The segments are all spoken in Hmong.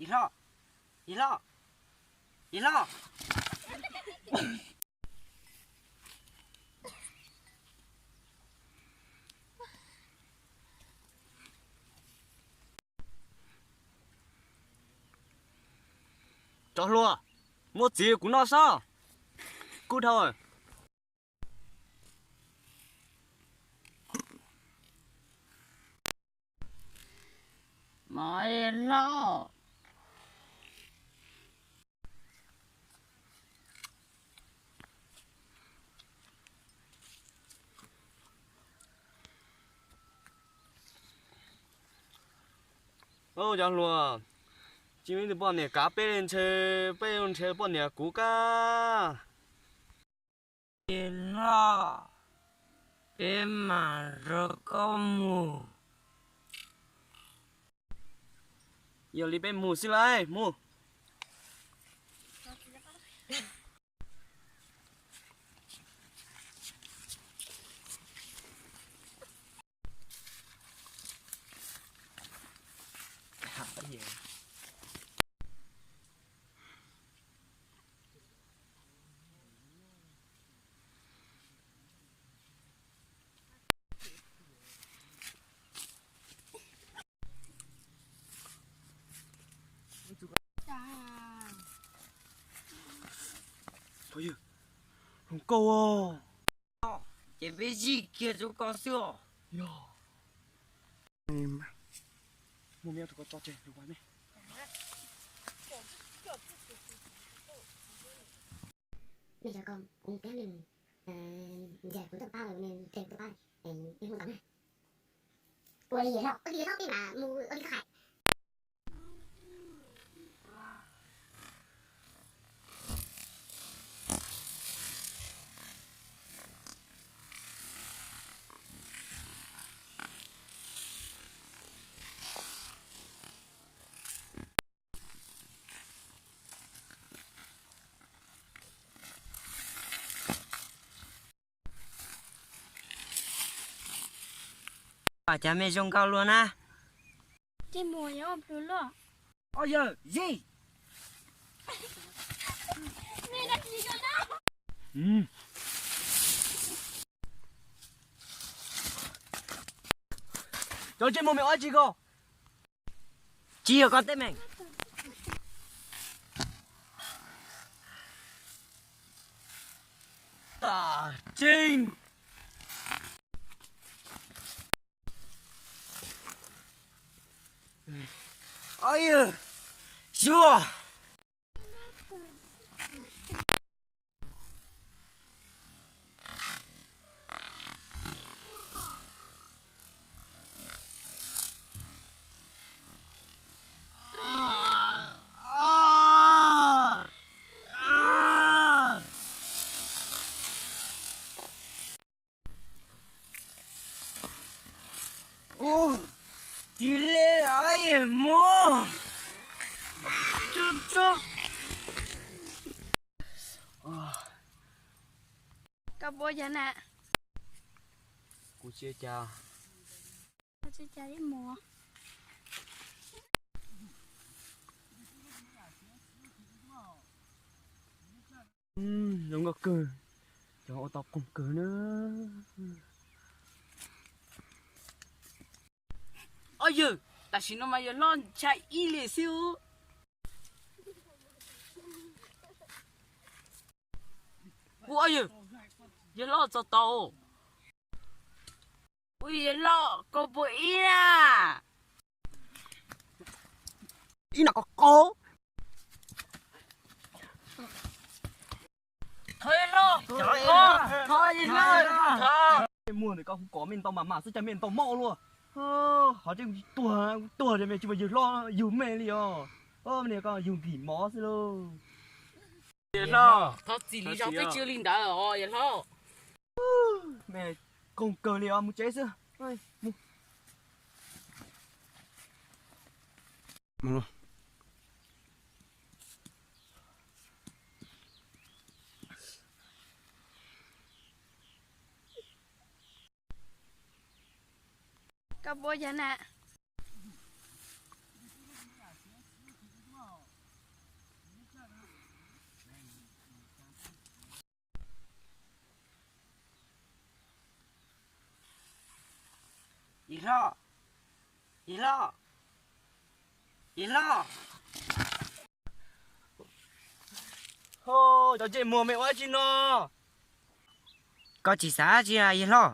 Hlob, yawg hlob, yawg hlob. Cov hluas, muab txiv kuv noj sob. Kuj dhau. Mov hlob. Cov hluas, tsis muaj ib tug poj niam kav peb ntshe, peb ntshe poj niam kuv kab. Yawg hlob, peb mam nrog koj mus. Yog li peb mus xwb lauj, mus. Hloov nkauj os. Ces peb zij kiag rau koj xwb os. Yog. Muaj me tug ko tso tseg lus vas me. Nej cov ko kuv tias nws ntiag kuv tuaj pab, nws ntiag kuv tuaj pab, nej hu ntau na. Ua li yawg hlob, ua li yawg hlob peb mam mus ua li koj hais. Cas me zoo nkauj luaj na. Tej muag yog ob plhu loj. Ob yawg, zij. Cov ntsej muag me ob tsi ko. Tsis yog koj teeb meem. Tseeb. Yuav. Ua, tsis li os yawg muam. Koj puas cas na? Kuv tsis ua cas. Koj tsis ua cas ib muam. Zoo nkauj kawg, cov ua tau qoog kawg na. Ob yawg, tam sim no mas yawg hlob ntshai ib li xwb. Ua ob yawg, yawg hlob txog tau. Ua yawg hlob, koj puas ib na? Ib na koj qaug. Thov yawg hlob, thov, thov yawg hlob, thov. Muag ntawm koj kuv kom me ntau mas mas xwb cas me ntau moj luaj. Qhov tseeb kuv tuag, kuv tuag ces me tsis muaj yawg hlob yug me li os. Niag koj yug nkim mov xwb lauj. Yawg hlob, thov txim li zoo, peb tsis ua li ntawd os yawg hlob. Me qoog kawg li os, mus tsev xwb. Koj puas cas na? Yawg hlob, yawg hlob, yawg hlob. Cov ntsej muag, me ua dab tsi no? Koj tsis xav dab tsi yawg hlob?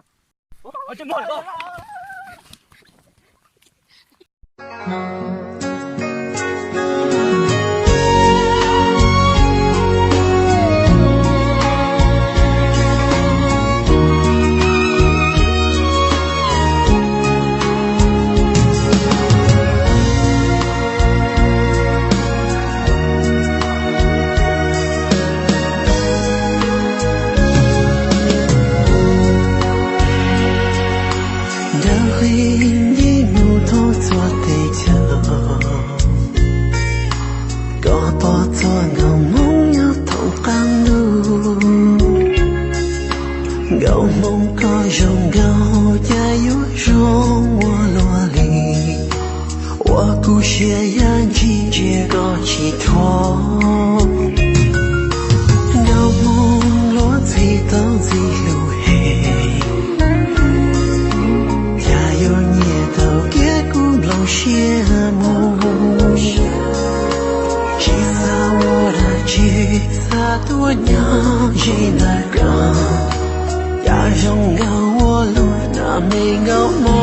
Ntawm qhib nce mus thoob txhua teb chaws, koj pom txhua nkauj hmoob nyob thoob qab ntuj. Nkauj hmoob koj zoo nkauj cas yuav zoo ua luaj li, ua kuv siab yam ntsis ntsia koj tsis thuam. Nkauj hmoob luag ntxhi tau ntxim hlub heev, cas yuav nyiam tau kiag kuv nplooj siab mus. Tsis xav ua dab tsi, xav tuaj nyob ze ntawm koj, cas zoo nkauj ua luaj na me nkauj hmoob.